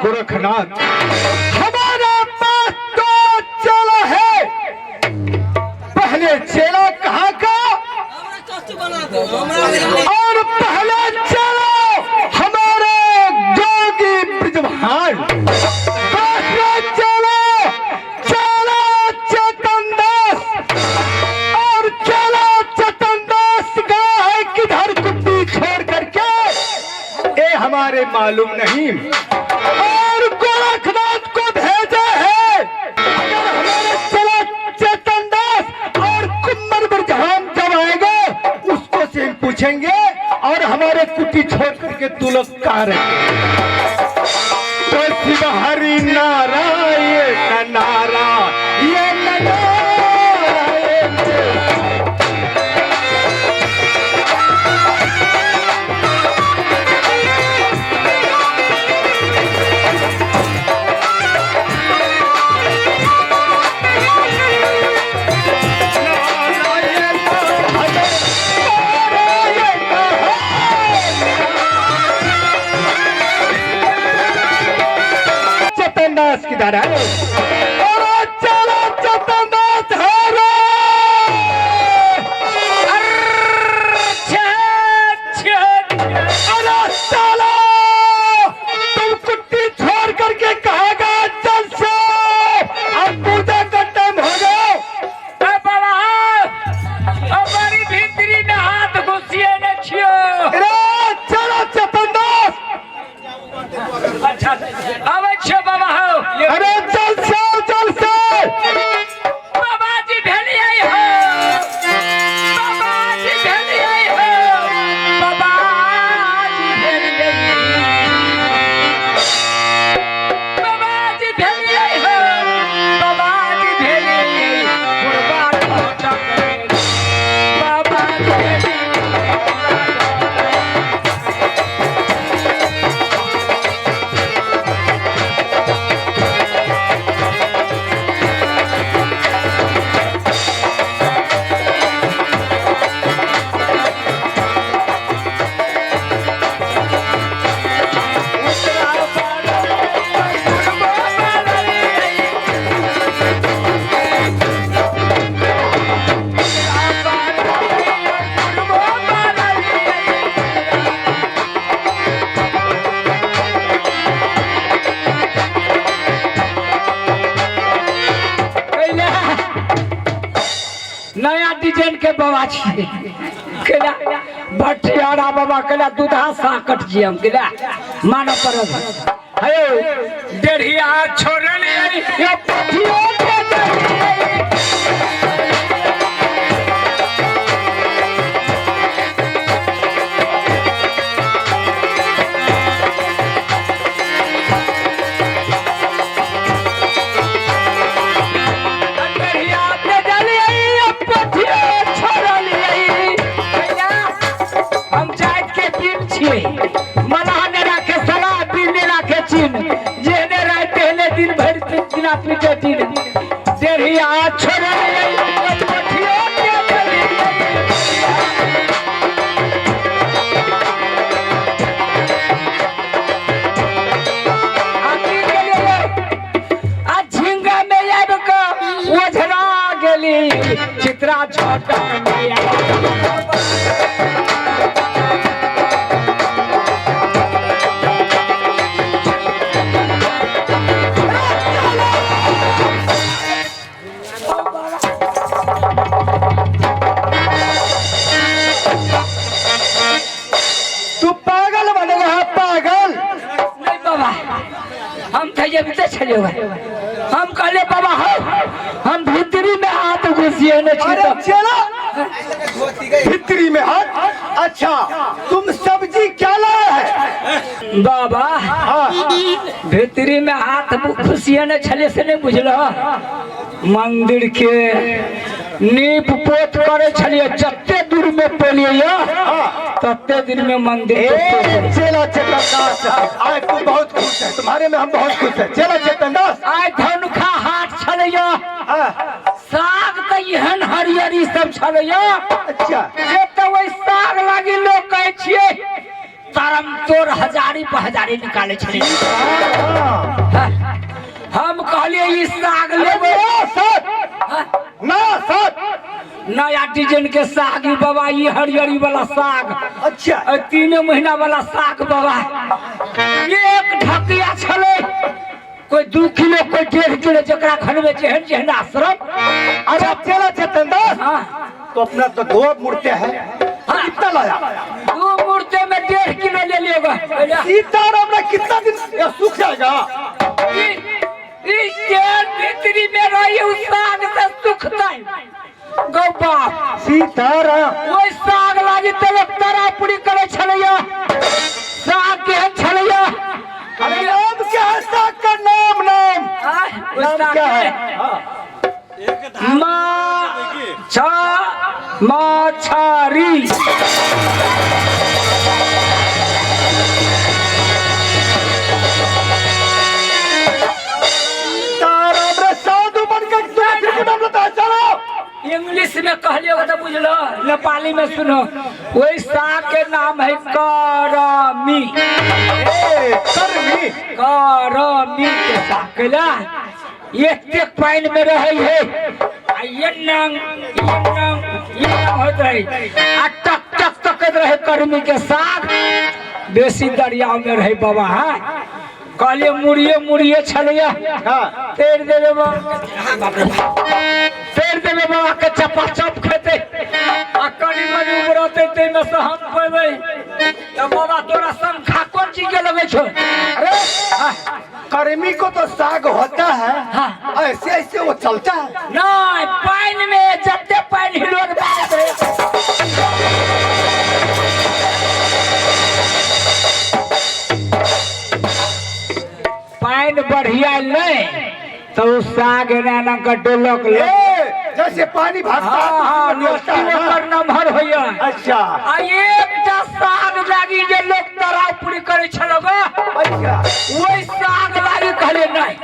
गोरखनाथ, हमारे पास तो चेला है। पहले चेला कहाँ का और पहले चेला हमारे जोगी ब्रजभान, दूसरा चेला चेला चेतन दास, और चेला चेतन दास गया है किधर कुत्ती छोड़ करके, ये हमारे मालूम नहीं। और गोरखनाथ को भेजे है। अगर हमारे चेला चेतन दास और कुम्मर ब्रजहान जब आएगा उसको से हम पूछेंगे, और हमारे कुटी छोड़ करके तू लोग कहाँ रहते? तो शिव हरि नारायण नारायण नारायण। नारायण हरे नारायण हरे। चेतन दास किधर है? अरे चलो चेतन दास हरे। अरे साला, तुम कुट्टी छोड़ करके कहाँ गए? चल से, अब पूजा का टाइम हो गया। बाबा, बड़ी भीतरी में हाथ घुसिए ने छियो। अरे चलो चेतन दास। अच्छा, आबै छियो बाबा हौ। अरे चल से, चल से। बाबाजी भेलियै हो, बाबाजी भेलियै हो, बाबाजी भेलियै, बाबाजी भेलियै हो, बाबाजी भेलियै, कुर्बान बाबाजी भेलियै। नया डिजाइन के बाबा छियै केला भटियारा बाबा, केला दूधा साकट छियै हम, केला मानऽ पड़त। हे डेढ़िया छोड़लियै यो पथियो के देलियै। डेढ़िया के देलियै यो पथियो छोड़लियै। केला हम जाति के बीन छियै, मलाह ने राखे सलाह, बीन ने राखे चीन, जेहने राति तेहने दिन, भरि दिना पीटे दिन। डेढ़िया छोड़लियै यो पथियो के देलियै। आ की केलियै? आ झिंगा में आबि कऽ ओझरा गेली चित्रा छोटा में आबि। तू पागल बन गया, पागल। नहीं बाबा, हम थे जबते छलियै, हम कहले बाबा हो, हम भीतरी में हाथ घुसिए ने छी। अरे तो चलो भित्री में हाथ। अच्छा, तुम सब्जी क्या लाए है? बाबा, हाँ। भीतरी में हाथ घुसिए ने छलियै से नहीं बुझल? मंदिर के नीप पोत करे छलियै, जते दूर में पेलियै तते दिन में मंदिर ए के पोत। चेला चेतन दास, आज तू बहुत खुश है, तुम्हारे में हम बहुत खुश है चेला चेतन दास। आइ धनुखा हाट छलैया। हाँ। साग तऽ एहन हरियरी सब छलैया अच्छा। जे तऽ ओहि साग लागी लोक कहै छियै तरम तोर हजारी पर हजारी निकाले छलै। हम कहलिए ई साग लेबै। सर ना सर, नया डिजाइन के साग ई बाबा, ई हरियरी वाला साग। अच्छा। 3 महीना वाला साग बाबा, एक ढकिया छलै, कोई 2 किलो कोई 1.5 किलो, जकरा खनबे जेहन जेहन आश्रम। अरे चला चेतन दास, हाँ। तो अपना तो 2 मूर्तियां हैं। हाँ। कितना लाया? 2 मूर्ति में 1.5 किलो ले लिएगा। सीताराम ने कितना दिन ये सूख जाएगा? भीतरी में रही उस साग से सुखता गौ बाप। सीताराम ओहि साग लागी तो लोग तरापुरी करे छलैया। साग केहन छलैया? अरे नाम क्या है साग का? नाम नाम ओहि नाम साग क्या है? के? माछा माछारी। सीताराम रे, साधु बनकर तुम्हें फिर नाम लेता है। चलो इंग्लिश में कहलियो तो बुझलो, नेपाली में सुनो, वही साग के नाम है करमी। ए, करमी। करमी के साग कैला एतेक पानि में रहे है आ ये नंग ये नंग ये नंग होइत रहे आ टक टक तकैत रहे। करमी के साग बेसी दरिया में रहे बाबा। हाँ कहलिए मुड़िए मुड़िए छलैया। हाँ। तैर देवे बाबा, बाप रे बाप, तैर देवे बाबा के चपा चप खेते आ कनी मनी उबरते ताहिमे से हम पेबै। तऽ बाबा तोरा शंखा कोन चीज के लगै छौ? अरे कर्मी को तो साग होता है। हाँ। ऐसे ऐसे वो चलता है। नहीं, पानि में जते पानि हिलोर मारैत रहे। पानि बढ़िया नहीं तो उ साग एना एना के डोलक ले। ए, जैसे पानी भागता है, हाँ हाँ, तो डोलता लस्सी है ना। ओकर नमहर होइया। अच्छा। आ एकटा साग लागी जे लोक तरापुरी करै छल गो। अच्छा। ओहि साग लागी कहले नहीं,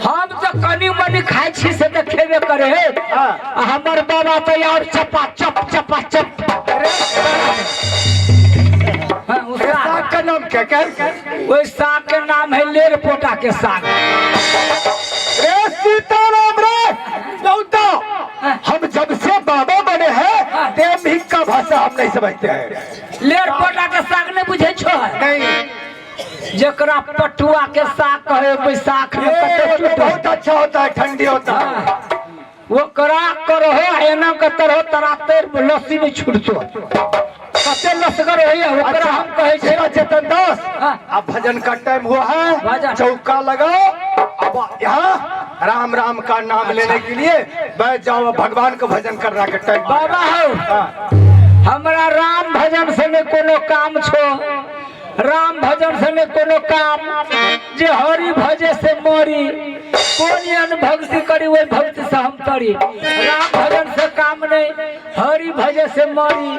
हम तो कनी मनी खाइ छी से तऽ खेबे करे है। हाँ। आ हमर बाबा तो और चपा चप चपा चप। हाँ, उ अरे साग। साग का नाम क्या क्या? ओहि साग के नाम है लेर पोटा के साग। रे सीताराम रे लौटा, हम जब से बाबा बने हैं देव का भाषा हम नहीं समझते हैं। लेर पोटा के साग नहीं बुझे छो? नहीं। जकरा पटुआ के साग कहे बैसाख में ए, कते वो तो चुट बहुत अच्छा होता है, ठंडी होता है। हाँ। ओकरा करहो एना के तरह तरा तर लस्सी नहीं छूटतो, कते लसगर होइया ओकरा। अच्छा, हम कहै छै चेला चेतन दास, हाँ। अब भजन का टाइम हुआ है। भजन। चौका लगाओ, अब यहाँ राम राम का नाम लेने के लिए बैठ जाओ। अब भगवान का भजन करना के टाइम। बाबा हो, हाँ। हमरा राम भजन से नहीं कोनो काम छो, राम भजन से नहीं कोनो काम। जे हरि भजे से मरी, कोन एहन भक्ति करी वही भक्ति से हम तरी। राम भजन से काम नहीं, हरि भजे से मरी।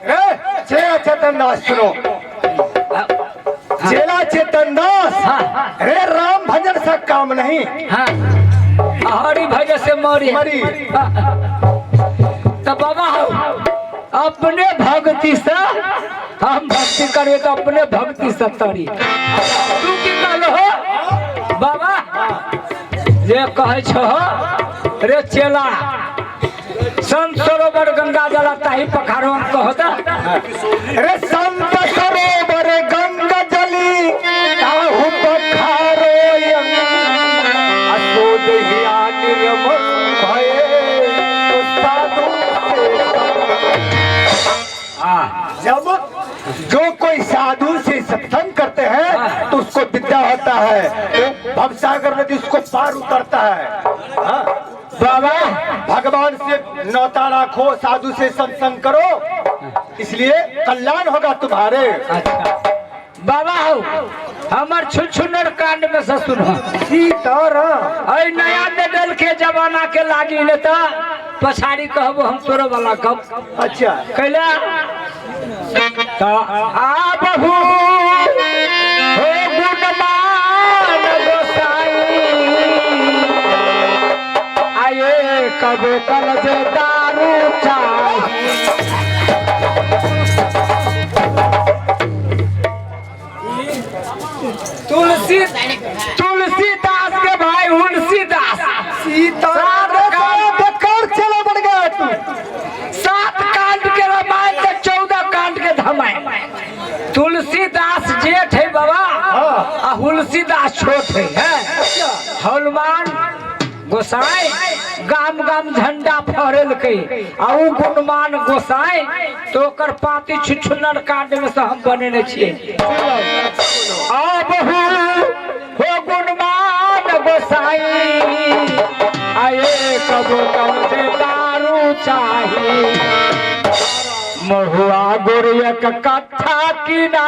ए, चेला चेतन दास सुनो, चेला चेतन दास, हाँ। अरे राम भजन से काम नहीं। हाँ, हरि भजे से मरी। मरी। तो बाबा हो, अपने भक्ति से हम भक्ति करिए तो अपने भक्ति से तरी। तू की कहलो हो बाबा? जे कहै छो रे चेला, संत सरोवर गंगा जला ताही पखारो हम कहता। अरे संत सरोवर गंगा जली ताहु पखारो असोद हिया निर्मल भये तो साधु से। हाँ। जब जो कोई साधु से सत्संग करते हैं तो उसको विद्या होता है, वो भवसागर नदी उसको पार उतरता है। हाँ। बाबा भगवान से नौता रखो, साधु से सत्संग करो, इसलिए कल्याण होगा तुम्हारे। अच्छा बाबा हो, हमर छुछुनर कांड में से सुनो। सीताराम। अय नया मॉडल के जमाना के लागी ले त पछाड़ी कहबो हम तोरो वाला कब। अच्छा। कैला त आबहु हो गुणमान गोसाई आये कब कल जे दारू चाही। तुलसी तुलसीदास के भाई तुलसीदास। सीताराम रे साला बेकार चला बन गया तू। 7 कांड के रामायण के 14 कांड के धमायन। तुलसीदास जेठ है बाबा आ तुलसीदास छोट है, हैं? हनुमान गोसाई गाम गाम झंडा फहरेलकै आ उ गुणमान गोसाई तो ओकर पाती छुछुनर कांड में से हम बनेने छियै। अब हो गुणमान गोसाई आए कब कब से दारू चाही महुआ गोरियक कट्ठा किना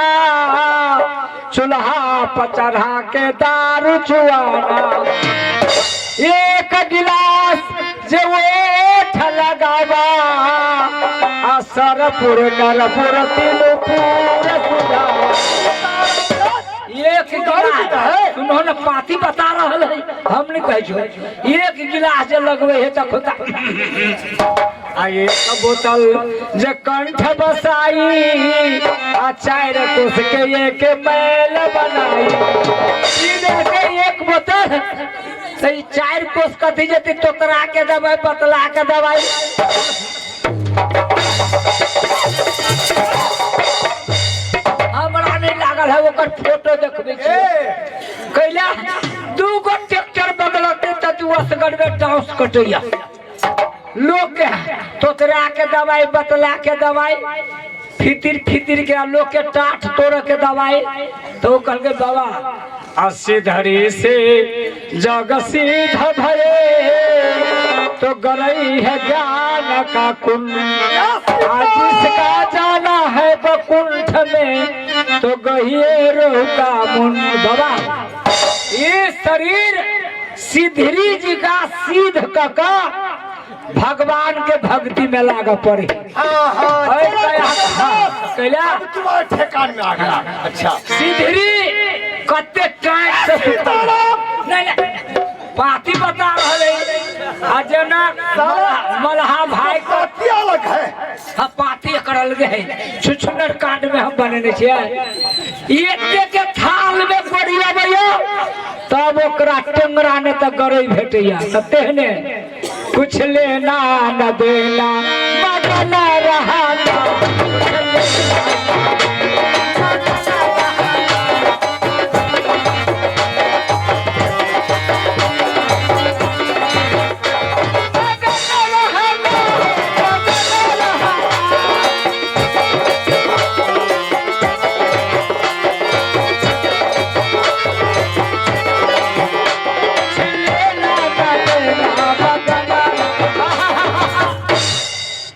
चूल्हा पर चढ़ा के दारू चुआना एक गिलास जे ओठ लगावा आ सरपुर नरपुर तीनू पूर सुझावा। एक गिलास है। सुनो ना पाती बता रहल है हम नहीं कहै छो। एक गिलास जे लगवे है त खोता आ एक बोतल जे कंठ बसाई आ 4 कोस के एक मैल बनाई। पी देलकै एक बोतल तो ई 4 कोस कथी जेतै तोतरा के दवाई पतला के दवाई। हमरा नहीं लागल है ओकर फोटो देखबै छी। कैला 2 गो ट्रैक्टर बदलतै तऽ 2 असगर में टाउस कटैया। लोग के तोतरा के दवाई बतला के दवाई फितिर फितिर के लोग के टाट तोड़ के दवाई। तो वो कहलकै बाबा असिधरी से जग सिद्ध भये तो गरई है ज्ञान का कुंड आज जिसका जाना है बकुंठ में तो गहिए रोह का मुंड। बाबा ये शरीर सिद्धरी जी का सिद्ध का भगवान के भक्ति में लाग पड़े। हाँ हाँ अरे चलो, कया, हाँ, कैला? अब तुम्हारे ठेकान में आ गया। अच्छा सिद्धरी कते टाइम से सीताराम। नहीं नहीं पाती बता रहल है आ जेना मलहा भाई को पाती अलग है। हाँ पाती एकर अलगे है। छुछुनर कांड में हम बनेने छियै। एते के थाल में गोरियाबैया तब ओकरा टेंगरा ने तऽ गरई भेटैया। तऽ तेहने कुछ लेना न देना मगन रहाना।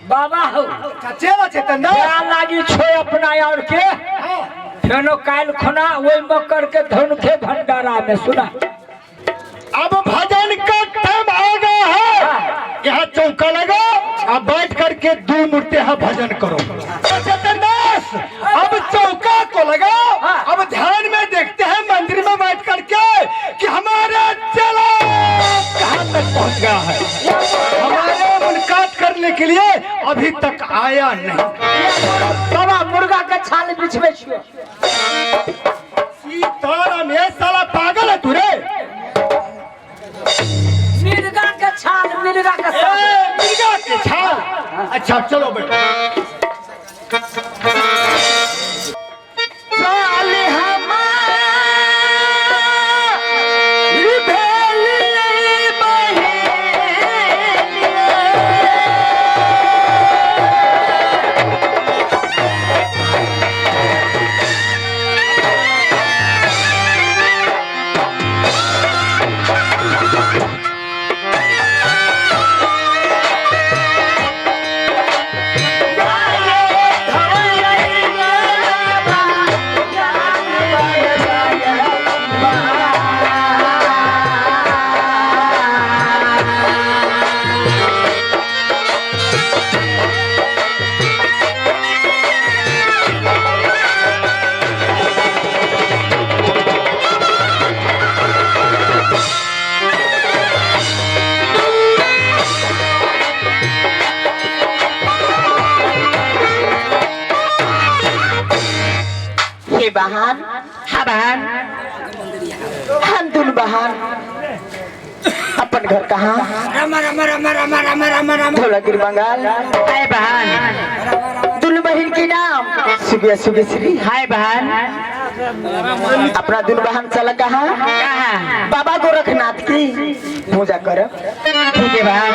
बाबा हो चेला चेतन दास। क्या लागी छो अपना और के फेनो काल खुना वही मकर के धनुखे भंडारा में सुना। अब भजन का टाइम आ गया है। यहाँ चौका लगा अब बैठ करके 2 मूर्ति यहाँ भजन करो। चेतन दास अब चौका को लगाओ। अब ध्यान में देखते हैं मंदिर में बैठ करके कि हमारा चला कहाँ तक पहुँच गया है। हमारे मुलाकात करने के लिए अभी तक आया नहीं। बाबा मुर्गा के छाल बिछवे छियो। सीताराम ये साला पागल है तू रे। मिर्गा के छाल, मिर्गा के छाल। ए, मिर्गा के छाल। अच्छा चलो बैठो। चल हमारी भेली बहिनी। दुन बहान अपन घर कहाँ? रामा रामा रामा रामा रामा रामा रामा। धौलागिर बंगाल। हाय बहन। दुन बहन की नाम सुगिया सुगेश्री। हाय बहन। अपना दुन बहन चल कहाँ? कहाँ? बाबा गोरखनाथ की पूजा करो। ठीक है बहन।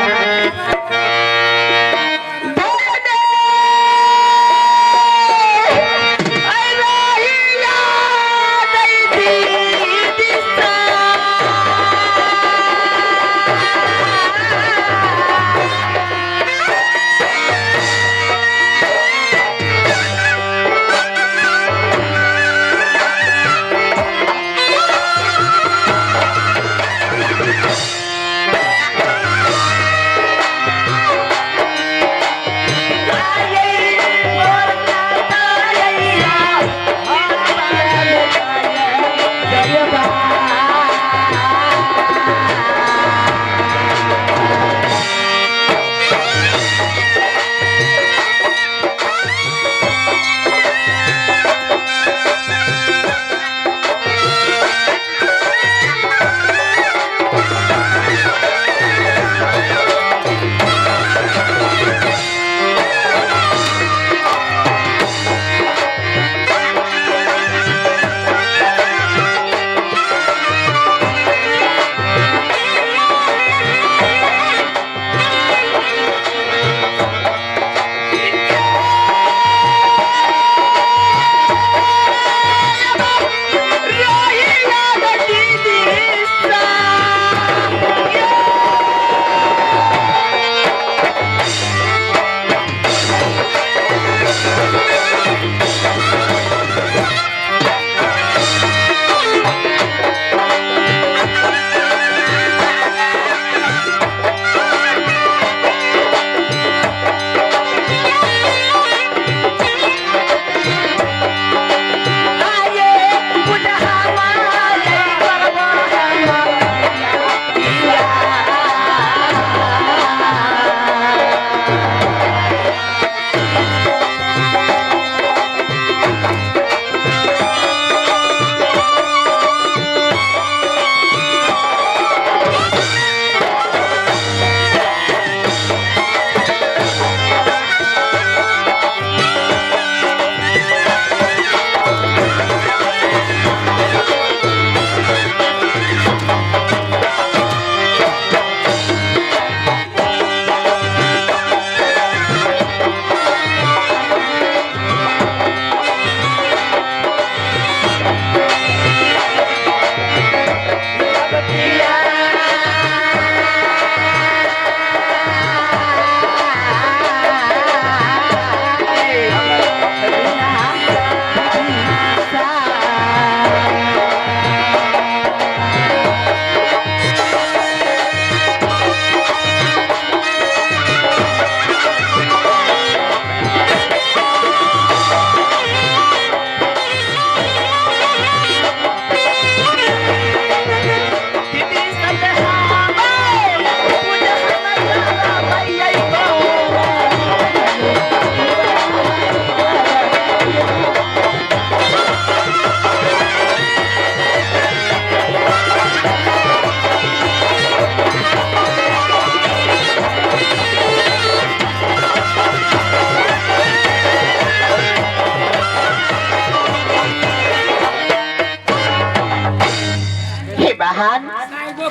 हे बहन।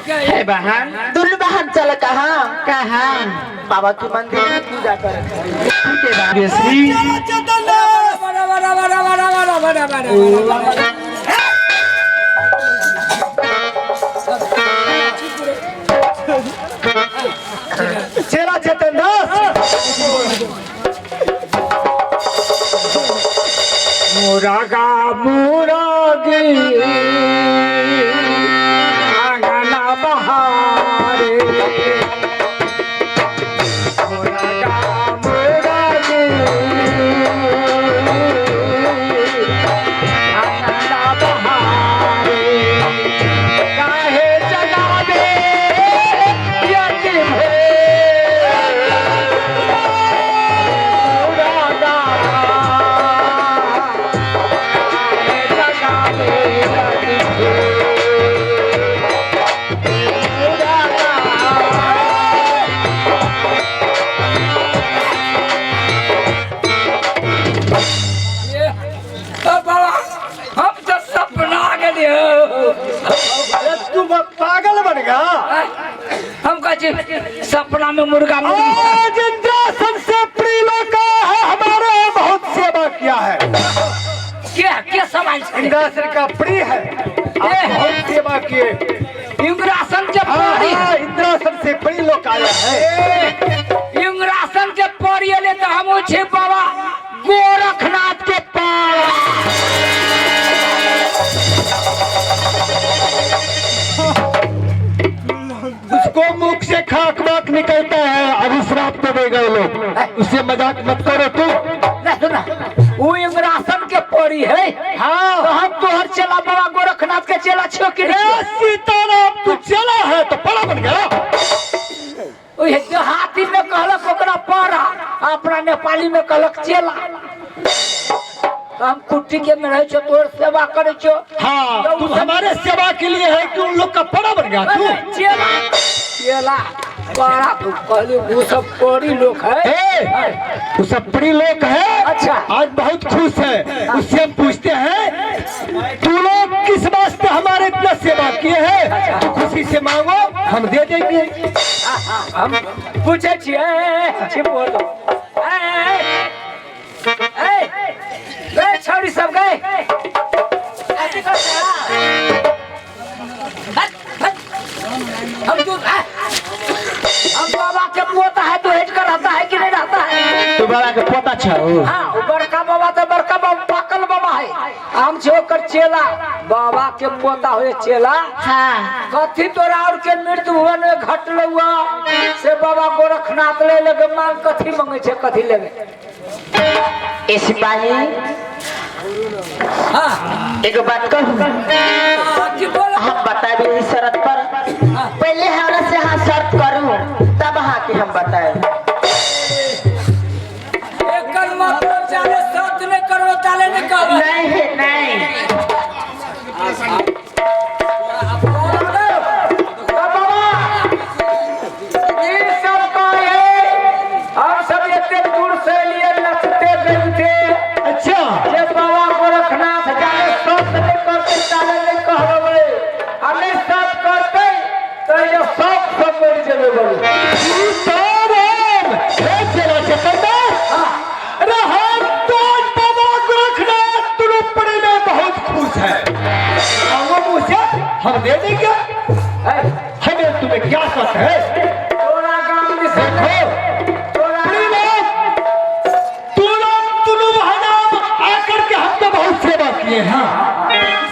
हे बहन। दुन बहन चल कहाँ? कहाँ? बाबा के मंदिर में पूजा कर। ठीक है बहन। श्री चेला चेतन दास मुरागा मुरागी आंगना बहारे। मुरागा मुरागी आंगना बहारे। काहे जगावे यति भे मुरागा काहे जगावे। पागल बन गया। हम कहै छी सपना में मुर्गा मुर्गी। आज इंद्रासन से प्रिय का है, हमारे बहुत सेवा किया है। के सवाल छै? इंद्रासन का प्रिय है, आप बहुत सेवा किए। इंद्रासन के हाँ। परी। हाँ, इंद्रासन से प्रिय लोग आया है। इंद्रासन के परी एले तऽ हमहूँ छी बाबा गोरखनाथ के पार। उसको मुख से खाक बाक निकलता है, अभी श्राप तो दे गए लोग, उससे मजाक मत करो तू। नहीं सुना, वो इंद्रासन के परी है। हाँ। तो हम तोहर चेला बाबा गोरखनाथ के चेला छियो कि नहीं? ए सीताराम, तू चला है तो बड़ा बन गया। ओहे देहाती में कहलक ओकरा पारा, अपना नेपाली में कहलक चेला। तो हम कुट्टी के में रहे छो, तोहर सेवा करे छो। हाँ। तो तुम हमारे सेवा के लिए है कि उन लोग का बड़ा बन गया तू? चेला चेला पारा तो कहली वो सब परी लोग है। ए, वो सब प्रिय लोग है। अच्छा। आज बहुत खुश है, उससे हम पूछते हैं, तू लोग किस वास्ते हमारे इतना सेवा किए हैं? तो खुशी से मांगो, हम दे देंगे। हम पूछे छियै, छिप बोल दो। ए ए ए छौड़ी सब गए, हम तू हम बाबा के पोता है तो हेज कर रहता है कि नहीं रहता है? तू बाबा के पोता छौ? हाँ, वो बड़का बाबा तो बड़का बाबा पाकल बाबा है, हम छे ओकर चेला। बाबा के पोता हुए चेला। हाँ। कथी तोरा और के मृत्यु भुवन में घटल हुआ से बाबा गोरखनाथ ले लगे मांग, कथी मंगे छे, कथी लेबे? ए सिपाही। हाँ। एगो बात कहूँ? हाँ, की बोल। हम बताबी इस शर्त पर, पहले हमरा से हाँ शर्त करू तब हाँ के हम बताए। एकर मतलब जाने शर्त नहीं करो ताले नहीं कहबे? नहीं नहीं। ई सब कहे हम सब एते दूर से लिए नचते गाते। अच्छा। जे बाबा गोरखनाथ जाने शर्त नहीं करते ताले नहीं कहबे, आ नहीं शर्त करते तो ये सब सब मर जेबे बोलू। सीताराम, हे चेला चतरदास, अरे हम तो बाबा गोरखनाथ तुरुपड़ी में बहुत खुश है। मांगो मुझसे, हम दे देंगे। हमें तुम्हें क्या शक है? तोरा गाम दिस देखो तोरा प्रिय लोग, तू लोग तुनु बहनाम आकर के हमको बहुत सेवा किए हैं।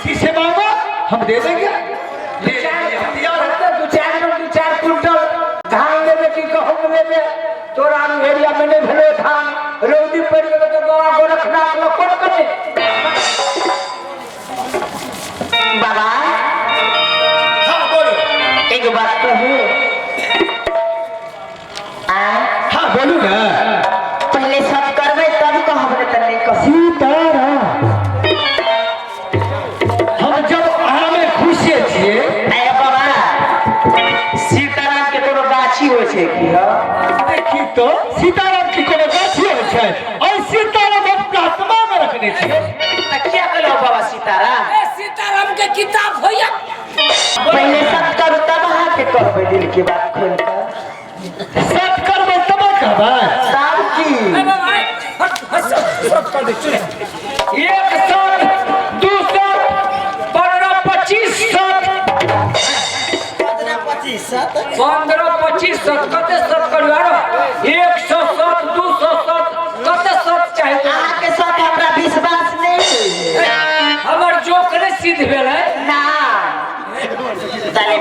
किसी से मांगो, हम दे देंगे। ले लेंगे, हम तैयार हैं। दू चार मन दू चार कुंटल धान लेबे कि गहूम लेबे? तोरा एरिया में नहीं भेलो धान, रौदी पड़ि गेलो तऽ बाबा गोरखनाथ लग कोन करे? बाबा। हाँ, बोलो। एगो बात कहूँ आ? हाँ, बोलू ना। पहले सब करबै तब कहब, नहीं तऽ नहीं कहब। सीताराम, हम जब अहाँ में खुशे छियै। ए बाबा, सीताराम के कोनो गाछी होइ छै की ह? देखी तो सीताराम की कोनो गाछी होइ छै और सीताराम हम आत्मा में रखने छियै। तऽ किया कहलौ बाबा सीताराम? ए सीताराम के किताब होइया। पहले सब करू तब अहाँके कहबै दिल के बात खोल कऽ। सत करबै तब कहबै। तब की? सब कर दे चुने, एक सौ 200 15 25 सत, 15 25 सत, कते सत करू आरो? 100 सत, 200 सत, कते सत चाही तोरा? अहाँके साथ हमरा विश्वास नहीं होइए। हमर जोक नहि सिद्ध भेल है? ना ताले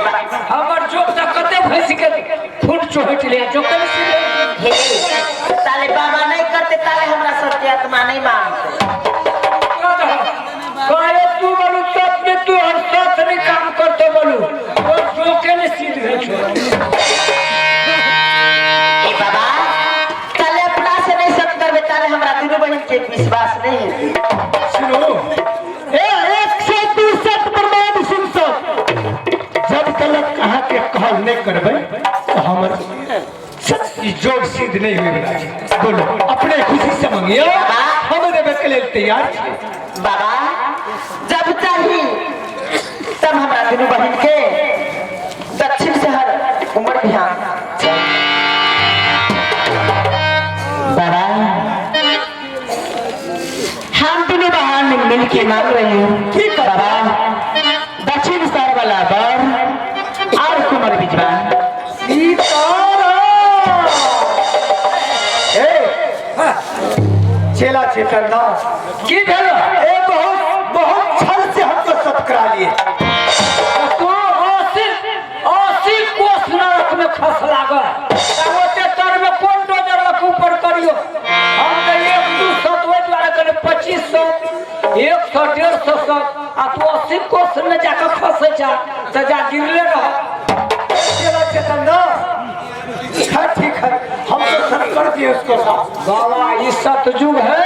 हमर जोक तऽ कते भैंस के फूट चोहट लिया, जोक नहि सिद्ध भेल। हे ताले बाबा नहीं करते ताले हमरा सत्य आत्मा नहीं मानते। कहे तू बोलू तब में तू हर साथ नहीं काम करते बोलू, और जोके नहीं सिद्ध भेल छो। ए बाबा, ताले अपना से नहीं सब करबे ताले हमरा दुनू बहन के विश्वास नहीं है। सुनो ए, 102 सत प्रमाण सुन सब, जब तलक अहाँ के कहल नहीं करबै तो हमर सच ई जोग सिद्ध नहीं हुए वाला छै। बोलो, अपने खुशी से मंगियो, हम देवे के लेल तैयार छियै। बाबा, जब चाही तब हमरा दुनू बहन के उमर ध्यान चल। बाबा हम दोनों बहन मिल के मांग रहे हैं ठीक है। बाबा दक्षिण सर वाला बर और कुमार बिजवान सीताराम ए चेला चेतन दास की भेल ए बहुत बहुत छल से हमको सब करा लिए। तू 80 80 कोस नरक में खस लागल। ओते तर में कोन डोजर लग ऊपर करियो। हम तो 1 2 सत ओहि दुआरे कहले 2500 100 150 सत आ तू 80 कोस में जाके खसे जा त जा गिरले रह। चेला चेतन दास हाँ ठीक है, हम तो सब कर दिए उसको साथ। बाबा ई सतयुग है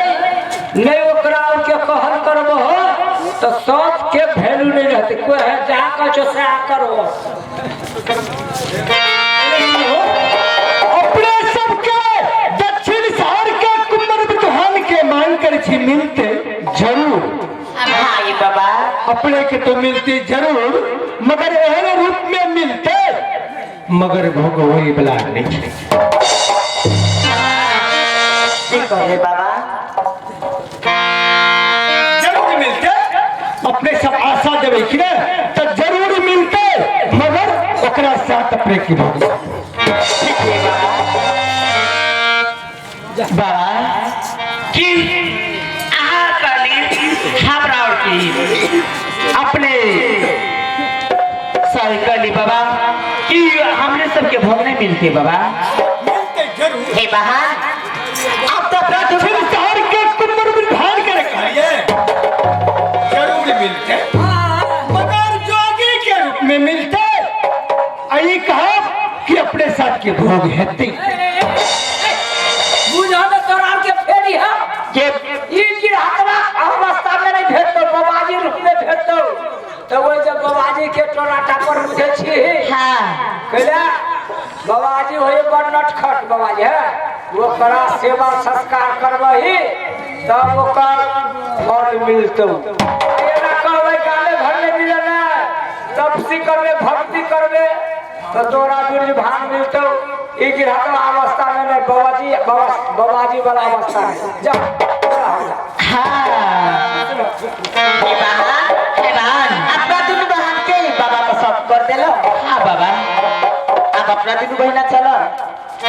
नहीं ओकरा के कहल करबो तो सत के वैल्यू नहीं रहते। कोई है जहाँ कहो सह करो। अपने सबके दक्षिण शहर के कुंवर विद्वान के मांग कर छी मिलते जरूर। हाँ ये बाबा अपने के तो मिलते जरूर मगर एहन रूप में मिलते मगर भोग वही बला नहीं छे। ठीक है बाबा जरूर मिलते अपने सब आशा देवे कि ना तो जरूर मिलते मगर ओकरा साथ अपने की भोग। ठीक है बाबा। बाबा की अहाँ कहली हमरा और की अपने सॉरी कहली बाबा कि हमने सबके भोग नहीं मिलते बाबा। मिलते जरूर। हे बाबा अब तो दक्षिण शहर के कुंवर विधान के रखिए जरूर मिलते मगर जोगी के रूप में मिलते। आई कहा कि अपने साथ के भोग हेते। बुझल तोरा के फेरी है के ई गिरहतवा अवस्था में नहीं भेटतो बाबाजी रूप में भेटतो। तो वही जब बाबाजी के टोला टापर बुझे छी। हाँ कहला बाबाजी होए बड़ नटखट बाबाजी है ओकरा सेवा संस्कार करबही तब ओकर फल मिलतौ। एना कहबै गाले घर में मिले ना तपसी करबे भक्ति करबे तो तोरा बीर्ज भाग मिलतौ। ई गिरहतवा अवस्था में नहीं बाबाजी बाबाजी वाला अवस्था है। जा हाँ हे बाबा हे बहन अपना दुनू बहन के बाबा तो सब कर देलो। हाँ बाबा अब अपना दुनू बहिना चलो।